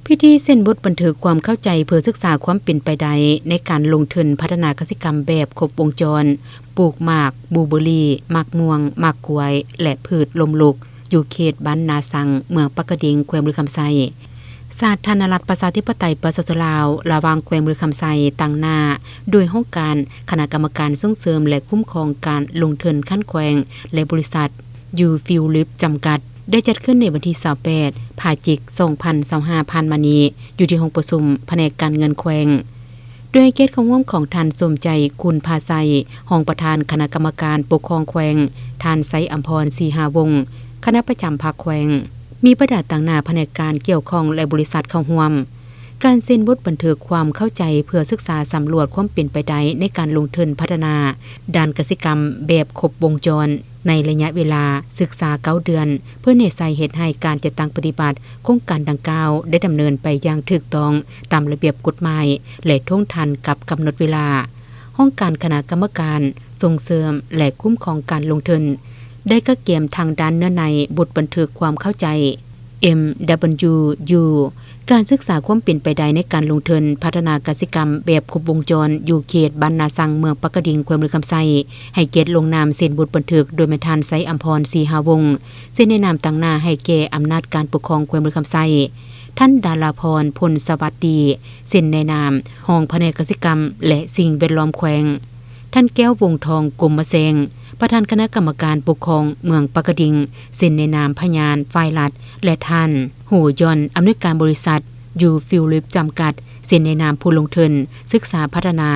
ພິທີເຊັນບົດບັນທຶກຄວາມເຂົ້າໃຈ ເພື່ອສຶກສາຄວາມເປັນໄປໄດ້ໃນການລົງທຶນພັດທະນາກະສິກຳແບບຄົບວົງຈອນ, ປູກໝາກບລູເບີຣີ, ໝາກມ່ວງ, ໝາກກ້ວຍ ແລະ ພືດລົມລຸກ ຢູ່ເຂດບ້ານນາຊັງ, ເມືອງປາກກະດິງ, ແຂວງບໍລິຄຳໄຊ. ສາທາລະນະລັດປະຊາທິປະໄຕປະຊາຊົນລາວ ລະຫວ່າງແຂວງບໍລິຄຳໄຊ ຕາງໜ້າ ໂດຍຫ້ອງການຄະນະກຳມະການສົ່ງເສີມ ແລະ ຄຸ້ມຄອງການລົງທຶນຂັ້ນແຂວງ ແລະ ບໍລິສັດ ຢູຟິວລິບ ຈຳກັດ ໄດ້ຈັດຂຶ້ນໃນວັນທີຊາວແປດ ພະຈິກ ສອງພັນຊາວຫ້າ ຜ່ານມານີ້ ຢູ່ທີ່ຫ້ອງປະຊຸມພະແນກການເງິນແຂວງ ໂດຍໃຫ້ກຽດເຂົ້າຮ່ວມຂອງທ່ານ ສົມໃຈ ຄຸນພາໄຊ ຮອງປະທານຄະນະກຳມະການປົກຄອງແຂວງ, ທ່ານ ໄຊອຳພອນ ສີຫາວົງ ຄະນະປະຈຳພັກແຂວງ, ມີບັນດາຕາງໜ້າພະແນກການກ່ຽວຂ້ອງ ແລະ ບໍລິສັດເຂົ້າຮ່ວມ. ການເຊັນບົດບັນທຶກຄວາມເຂົ້າໃຈ ເພື່ອສຶກສາສຳຫຼວດຄວາມເປັນໄປໄດ້ໃນການລົງທຶນພັດທະນາດ້ານກະສິກຳແບບຄົບວົງຈອນ ໃນໄລຍະເວລາສຶກສາເກົ້າເດືອນ ເພື່ອແນໃສ່ເຮັດໃຫ້ການຈັດຕັ້ງປະຕິບັດໂຄງການດັ່ງກ່າວໄດ້ດຳເນີນໄປຢ່າງຖືກຕ້ອງຕາມລະບຽບກົດໝາຍ ແລະ ທົ່ງທັນກັບກຳນົດເວລາ. ຫ້ອງການຄະນະກຳມະການສົ່ງເສີມ ແລະ ຄຸ້ມຄອງການລົງທຶນ ໄດ້ກະກຽມທາງດ້ານເນື້ອໃນບົດບັນທຶກຄວາມເຂົ້າໃຈ ເອັມດັບເບິນຢູຢູ ການສຶກສາຄວາມເປັນໄປໄດ້ໃນການລົງທຶນພັດທະນາກະສິກຳແບບຄົບວົງຈອນຢູ່ເຂດບ້ານນາຊັງ ເມືອງປາກກະດິງ ແຂວງບໍລິຄຳໄຊ ໃຫ້ກຽດລົງນາມເຊັນບົດບັນທຶກໂດຍແມ່ນທ່ານ ໄຊອຳພອນ ສີຫາວົງ ເຊັນໃນນາມຕາງໜ້າໃຫ້ແກ່ອຳນາດການປົກຄອງແຂວງບໍລິຄຳໄຊ, ທ່ານ ດາລາພອນ ພົນສະຫວັດດີ ເຊັນໃນນາມຮອງພະແນກກະສິກຳ ແລະ ສິ່ງແວດລ້ອມແຂວງ, ທ່ານ ແກ້ວ ວົງທອງ ກົມມະແຊງ ປະທານຄະນະກຳມະການປົກຄອງເມືອງປາກກະດິງ ເຊັນໃນນາມພະຍານຝ່າຍລັດ ແລະ ທ່ານ ໂຫຢອນ ອຳນວຍການບໍລິສັດ ຢູຟິວລິບ ຈຳກັດ ເຊັນໃນນາມຜູ້ລົງທຶນສຶກສາພັດທະນາ,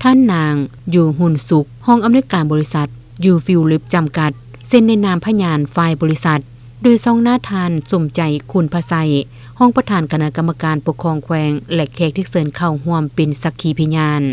ທ່ານ ນາງ ຢູຮຸນສຸກ ຮອງອຳນວຍການບໍລິສັດ ຢູຟິວລິບ ຈຳກັດ ເຊັນໃນນາມພະຍານຝ່າຍບໍລິສັດ ໂດຍຊ່ອງໜ້າທ່ານ ສົມໃຈ ຄຸນພາໄຊ ຮອງປະທານຄະນະກຳມະການປົກຄອງແຂວງ ແລະ ແຂກທີ່ເຊີນເຂົ້າຮ່ວມເປັນສັກຂີພະຍານ.